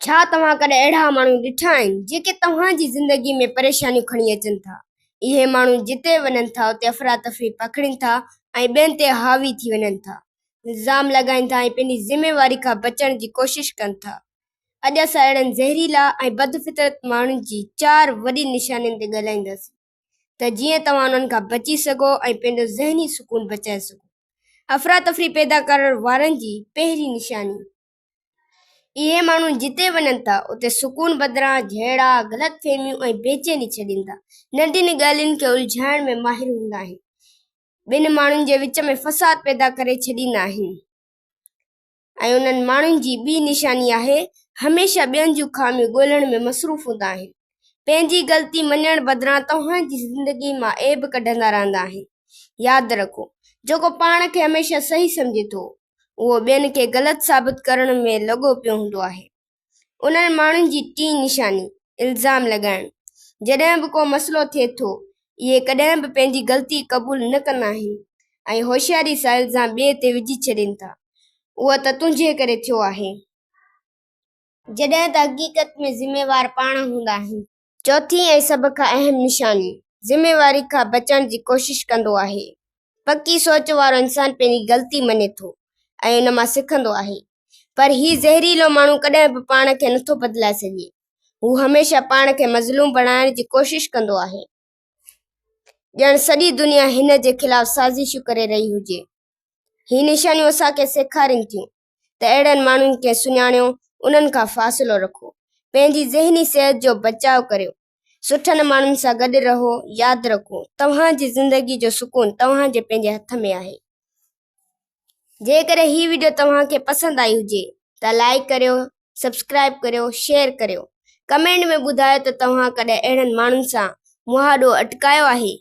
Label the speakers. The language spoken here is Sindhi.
Speaker 1: ڇا توهان ڪڏهن اهڙا ماڻهو ڏٺا آهن جيڪي توهان جي زندگي ۾ پريشانيون کڻي اچن ٿا؟ اهي ماڻهو جتي وڃن ٿا اتي افراتفري پکڙين ٿا ۽ ٻين تي حاوي ٿي وڃن ٿا، الزام لڳائين ٿا ۽ پنهنجي ذميواري کان بچڻ جي ڪوشش ڪن ٿا. اڄ اسان اهڙن زهريلا ۽ بدفطرت ماڻهن جي چار وڏين نشانين تي ڳالهائينداسين ته جيئن توهان انهن کان بچي سگهو ۽ پنهنجو ذهني سڪون بچائي سگهو. افراتفري پيدا ڪرڻ وارن جي پهرين نشاني. اهي ماڻهو جتي وڃن ٿا، اتي سڪون بدران جهيڙا، غلط فهميون ۽ بيچيني ڇڏين ٿا. ننڍين ڳالهين کي الجهائڻ ۾ ماهر هوندا آهن. ٻن ماڻهن جي وچ ۾ فساد پيدا ڪري ڇڏيندا آهن ۽ انهن ماڻهن جي ٻي نشاني آهي هميشه ٻين جون خاميون ڳولڻ ۾ مصروف هوندا آهن. پنهنجي غلطي مڃڻ بدران توهان جي زندگي مان عيب ڪڍندا رهندا آهن. ياد رکو، جيڪو پاڻ کي هميشه صحيح سمجهي ٿو، اهو ٻين کي غلط ثابت ڪرڻ ۾ لڳو پيو هوندو آهي. انهن ماڻهن جي ٽين نشاني، الزام لڳائڻ. جڏهن به ڪو مسئلو ٿئي ٿو، اهي ڪڏهن به پنهنجي غلطي قبول نه ڪندا آهن ۽ هوشياري سان الزام ٻئي تي وجهي ڇڏين ٿا، اهو ته تنهنجي ڪري ٿيو آهي. جڏهن ته حقيقت ۾ ذميوار پاڻ هوندا آهن. چوٿين ۽ سڀ کان اهم نشاني، ذميواري کان بچڻ جي ڪوشش ڪندو آهي. پڪي سوچ وارو انسان پنهنجي غلطي مڃي ٿو ۽ ان مان سکندو آهي. پر هي زهريلو ماڻهو ڪڏهن به پاڻ کي نٿو بدلائي سگهي. هو هميشه پاڻ کي مظلوم بڻائڻ جي ڪوشش ڪندو آهي. ڄڻ سڄي دنيا هن جي خلاف سازشون ڪري رهي هجي. هي نشانيون اسان کي سيکارين ٿيون ته اهڙن ماڻهن کي سڃاڻيو، انهن کان فاصلو رکو. پنهنجي ذهني صحت جو بچاء ڪريو. سٺن ماڻهن سان گڏ رهو. ياد رکو، توهان جي زندگي جو سڪون توهان جي پنهنجي هٿ ۾ آهي. جيڪڏهن هي وڊيو توهان کي پسند آئي هجي ته لائيڪ ڪريو، سبسڪرائيب ڪريو، شيئر ڪريو. ڪمينٽ ۾ ٻڌايو ته توهان ڪڏهن اهڙن ماڻهن سان مهاڏو اٽڪايو آهي؟